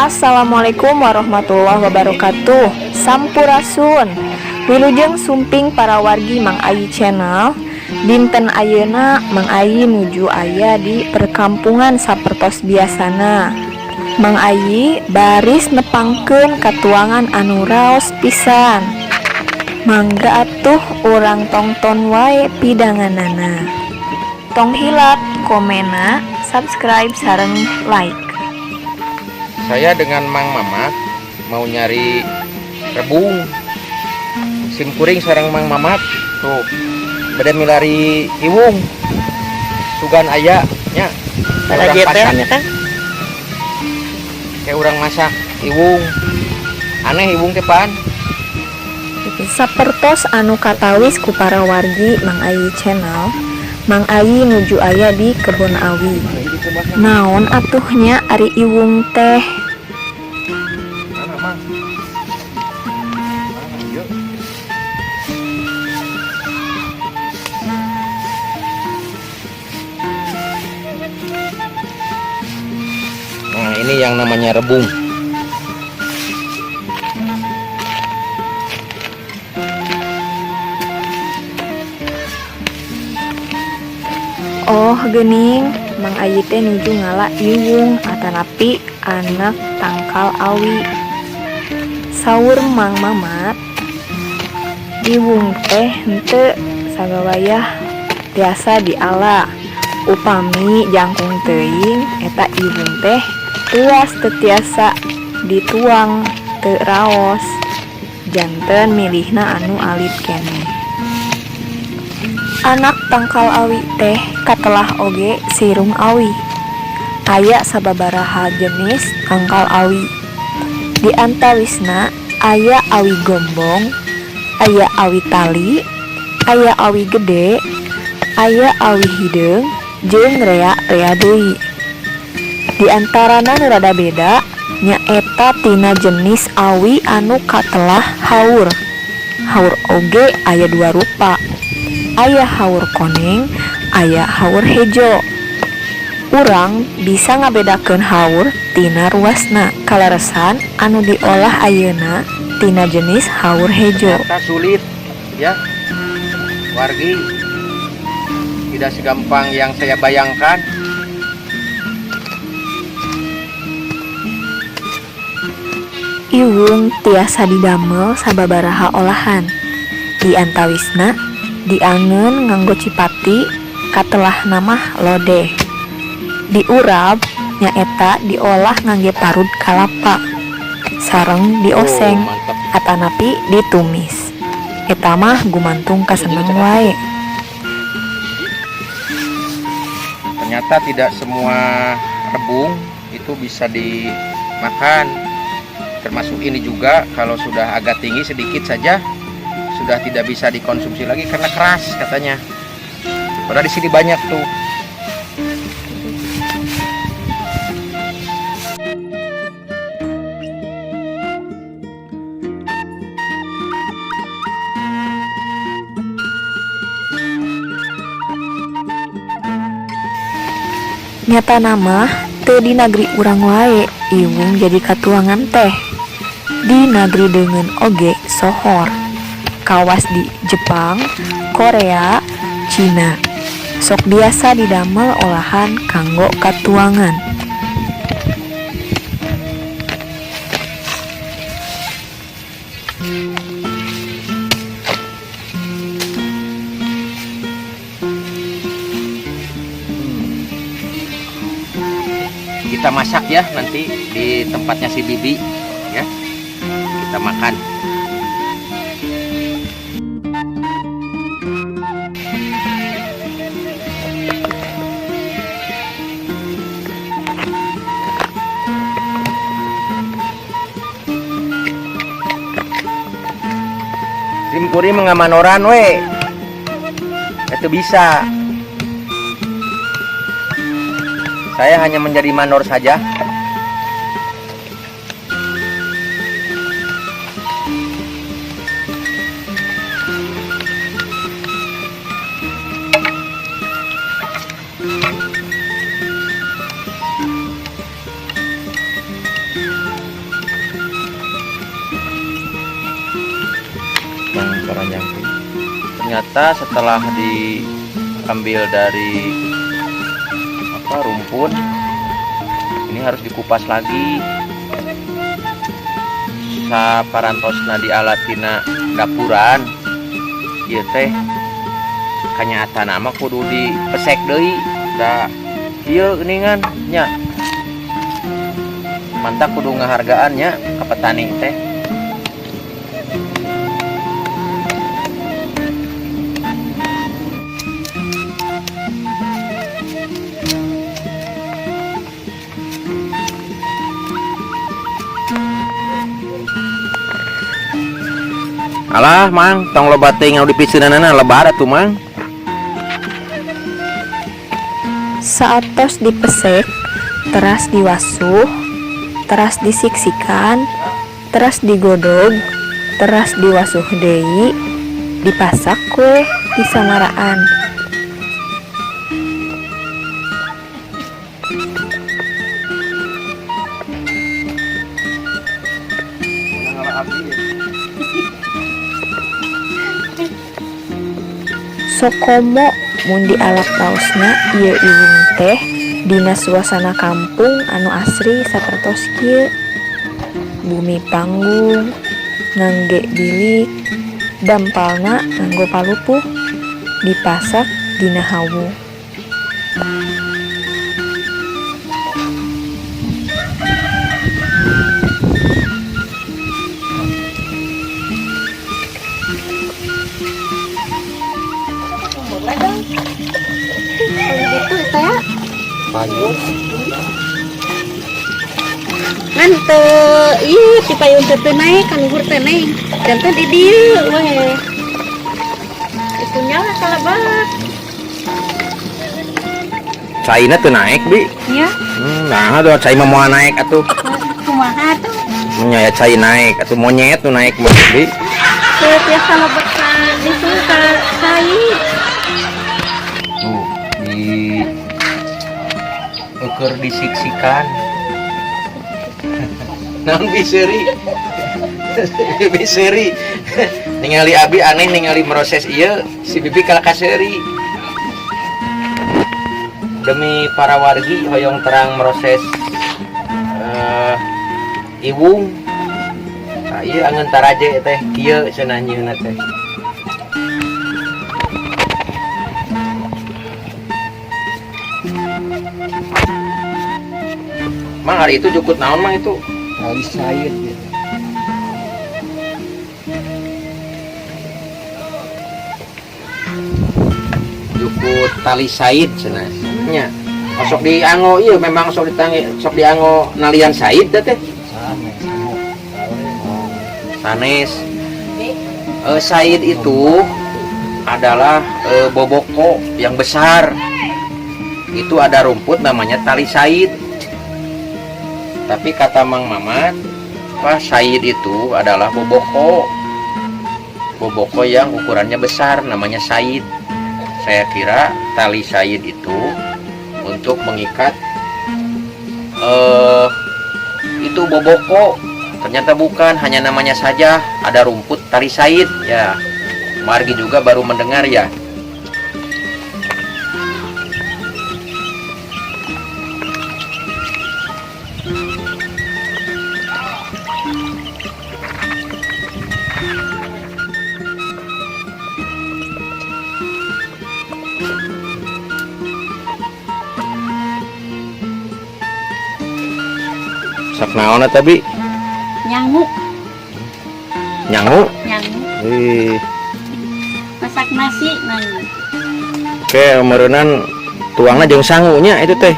Assalamualaikum warahmatullahi wabarakatuh. Sampurasun. Wilujeng sumping para wargi Mang Ayi Channel. Dinten ayeuna Mang Ayi nuju aya di perkampungan sapertos biasana. Mang Ayi baris nepangkeun katuangan anu raos pisan. Mangga atuh urang tongton wae pidanganana. Tong hilap komenna, subscribe sareng like. Saya dengan Mang Mamat mau nyari rebung. Simkuring sareng Mang Mamat tuh bade milari iwung. Sugan aya nya. Pada Urang jeter masak. Nya kan? Kayak urang masak iwung. Aneh iwung teh pan. Sapertos anu katawis ku para wargi Mang Ayi Channel, Mang Ayi nuju aya di kebon awi. Naon atuh nya ari iwung teh? Mana, Mang? Mana, yuk. Nah, ini yang namanya rebung. Oh gening, Mang Ayi teh nuju ngala iwung atanapi anak tangkal awi. Saur Mang Mamat, iwung teh henteu sagawayah tiasa diala. Upami jangkung teuing eta iwung teh tuas teu tiasa dituang teu raos. Janten milihna anu alit keneh. Anak tangkal awi teh katelah oge sirung awi. Aya sababaraha jenis tangkal awi. Di antawisna aya awi gombong, aya awi tali, aya awi gede, aya awi hideung, jeung rea-rea deui. Di antarana nu rada beda nyaeta tina jenis awi anu katelah haur. Haur oge aya dua rupa. Aya haur koneng, aya haur hejo. Urang bisa ngabedakeun haur tina ruasna. Kaleresan anu diolah ayeuna tina jenis haur hejo. Ternyata sulit ya, wargi, tidak segampang yang saya bayangkan. Iwung tiasa didamel sababaraha olahan. Di antawisna diangeun nganggo cipati katelah namah lodeh. Diurab nyaeta diolah ngangge parut kalapa sareng dioseng Oh, mantap. atanapi ditumis. Eta mah gumantung kaseneng wae. Ternyata tidak semua rebung itu bisa dimakan. Termasuk ini juga, kalau sudah agak tinggi sedikit saja sudah tidak bisa dikonsumsi lagi karena keras katanya. Padahal di sini banyak tuh. Nyatana mah teu di nagri urang wae iwung jadi katuangan teh. Di nagri deungeun oge sohor. Kawas di Jepang, Korea, Cina. Sok biasa didamel olahan kanggo katuangan. Kita masak ya nanti di tempatnya si Bibi ya. Kita makan. Simkuring mengamanoran we. Itu bisa. Saya hanya menjadi mandor saja. Paranjang teh. Ternyata setelah diambil dari apa rumpun ini harus dikupas lagi. Saparantosna diala tina dapuran ieu teh, kanyataan mah kudu dipesek deui da ieu geuningan nya. Mantap, kudu ngahargaan nya ka petani teh. Alah, Mang, tong loba teuing anu dipiceunana, lebar atuh, Mang. Saatos dipesek, teras diwasuh, teras disiksikan, teras digodog, teras diwasuh deui, dipasak we disamaraan. Sok komo mun dialap raosna ieu iwung teh dina suasana kampung anu asri sapertos kieu. Bumi panggung, ngangge bilik, dampalna nganggo palupuh, dipasak dina hawu. Gitu saya. Payung. Ngan teu ieu ti payung teh teu naek ka luhur teh neng. Janten di dieu we. Itu nyala kalebak. Caina teu naek, Bi. Nya. Nah, tuh cai mah moal naek atuh. Kumaha tuh? Nya ya cai naek atuh, monyet nu naek mah, Bi. Teu tiasa lebet ka ditu ka cai. Tuh, di ukur disiksikan. Naon, Bi, seuri? Bi seuri. Ningali abi aneh, ningali proses ieu si Bibi kalah kaseuri. Demi para wargi hoyong terang proses iwung. Nah, ieu angeun taraje teh kieu cenah nyieunna teh. Mang, hari itu jukut naon, Mang, itu? Tali said gitu. Jukut tali said cenah nya. Oh, sok dianggo ieu, memang sok ditangi, sok dianggo nalian said teh teh. Sanes, Sanes. Said itu adalah boboko yang besar. Itu ada rumput namanya tali said. Tapi kata Mang Mamat, Pak, said itu adalah boboko. Boboko yang ukurannya besar namanya said. Saya kira tali said itu untuk mengikat itu boboko. Ternyata bukan, hanya namanya saja ada rumput tali said ya. Margi juga baru mendengar ya. Sak naon eta, Bi? Nyangu. Nyangu? Nyangu. Ih. Masak nasi nang. Oke, meureunan tuangna jeung sangunya itu teh.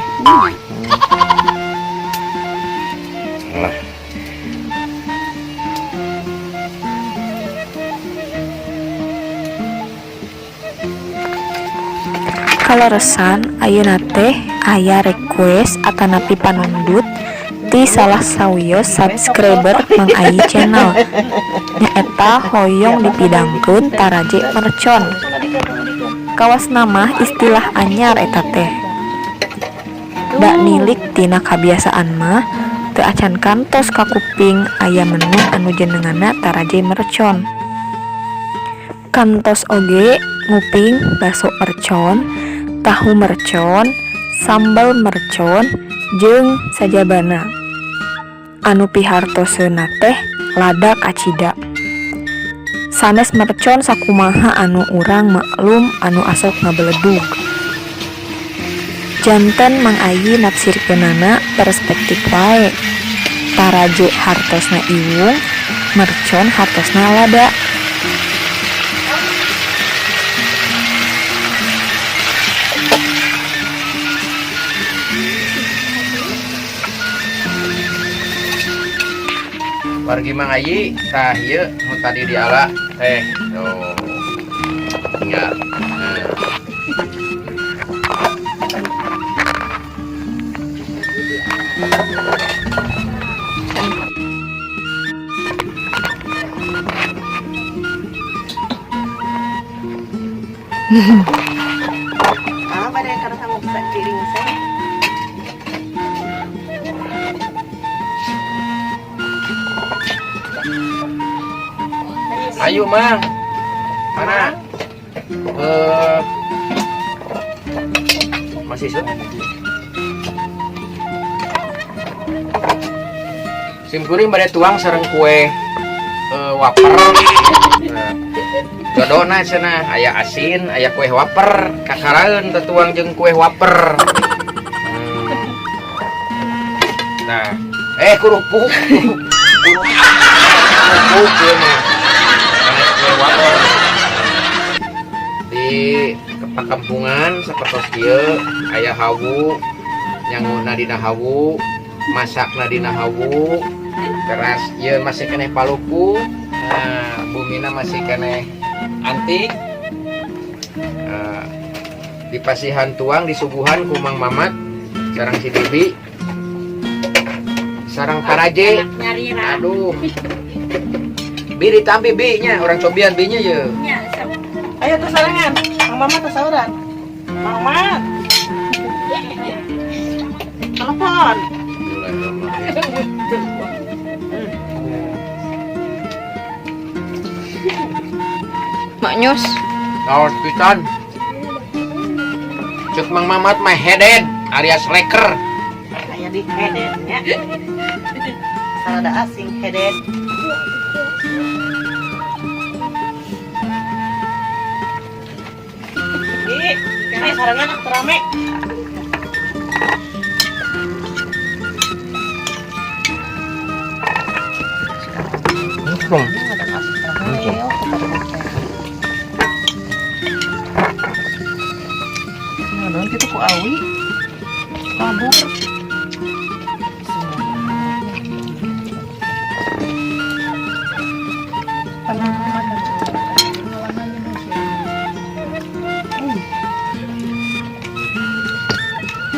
Lah. Kaleresan ayeuna teh aya request atanapi panundut ti salah sawios subscriber Mang Ai Channel, nyaeta hoyong dipidangkeun taraje mercon. Kawasna mah istilah anyar eta teh. Da nilik tina kabiasaan mah teu acan kantos ka kuping aya menu anu jenenganna taraje mercon. Kantos oge nguping baso mercon, tahu mercon, sambal mercon, jeung sajabana. Anu pihartoseunna teh lada kacida. Sanes mercon sakumaha anu urang maklum anu asok ngabeledug. Janten Mang Ayi napsirkeunana perspektif wae. Taraje hartosna iwung, mercon hartosna lada. Wargi Mang Ayi, tah ieu nu tadi diala teh. Tuh. Tinggal. Nah. Ah, bade karasa ngupsa piring saya. Ayo, Mang. Mana? Masih su? Sim kuring bade tuang sareng kue wafer. Nah, jodona cenah aya asin, aya kue wafer, kakaraeun teh tuang jeung kue wafer. Nah, kerupuk. Kerupuk ieu mah. Sanes kue wafer. Di pakampungan sapertos kieu aya hawu, nyanguna dina hawu, masakna dina hawu, teras ieu masih keneh paluku. Nah, bumina masih keneh antik. Nah, di pasihan tuang disuguhan ku Mang Mamat sareng si Bibi sareng taraje. Aduh. Bi ditampi bi nya, urang cobian bi nya ye. Ayo tuh sarangan. Mang Mamat tuh sauran. Mang Mamat. Telepon. Mak Nyos. Raos pisan. Cek Mang Mamat mah headed alias leker. Aya di headed nya. Salada asing headed. Ih, kene sarangan atuh rame. Belum. Ngadon kitu ku awi. Kabur.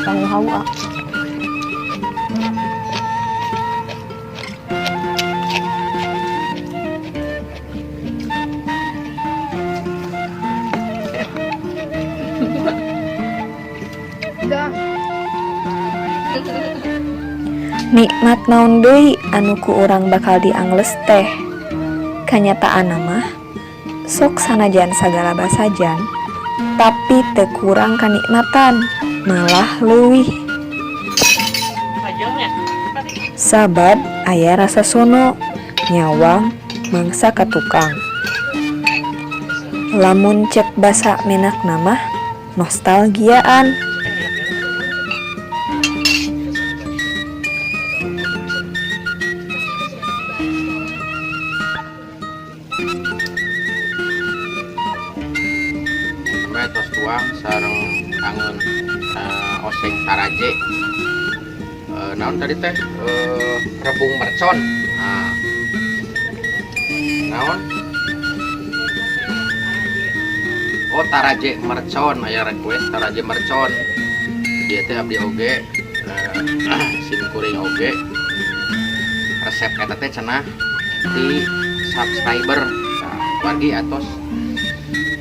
Tahu hawa. Nikmat naon deui anu ku urang bakal diangles teh. Kanyataanna mah sok sanajan sagala basajan, tapi teu kurang kanikmatan, malah leuwih. Sabab aya rasa sono nyawang mangsa ka tukang. Lamun cek basa menakna mah nostalgiaan. Tos tuang sareng angeun oseng taraje. Naon tadi teh? Rebung mercon. Nah. Naon? Oh, taraje mercon, aya request taraje mercon. Dia teh abdi oge, sim kuring oge. Resep eta teh cenah di subscriber. Nah, wargi atos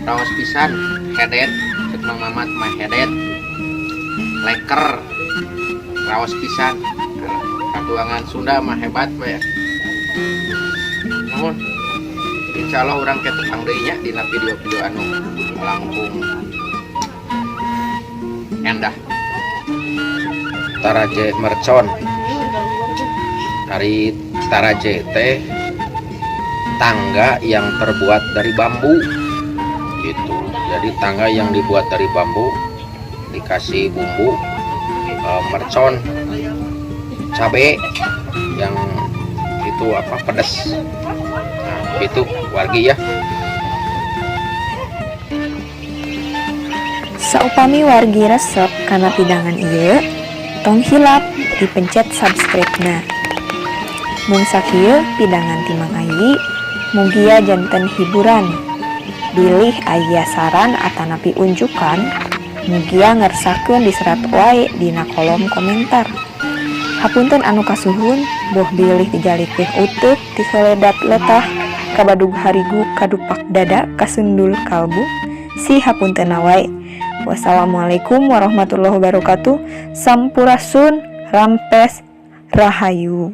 raos pisan headed cek Mang Mamat mah headed leker raos pisan. Katuangan Sunda mah hebat we. Nuhun. Insya Allah urang ke tepang deui nya dina video-video anu langkung endah. Taraje mercon. Ari taraje teh tangga yang terbuat dari bambu gitu. Jadi tangga yang dibuat dari bambu dikasih bumbu mercon, cabe yang itu apa, pedas. Nah, itu wargi ya. Saupami wargi resep kana pidangan ieu, tong hilap dipencet subscribe-na. Mung sakieu pidangan ti Mang Ayi, mugia janten hiburan. Bilih aya saran atanapi unjukan, mugia ngersakeun diserat wae dina kolom komentar. Hapunten anu kasuhun, boh bilih dijalikih uteup tisoledat letah, kabadug harigu kadupak dada kasundul kalbu, si hapuntenna wae. Wassalamualaikum warahmatullahi wabarakatuh. Sampurasun, rampes, rahayu.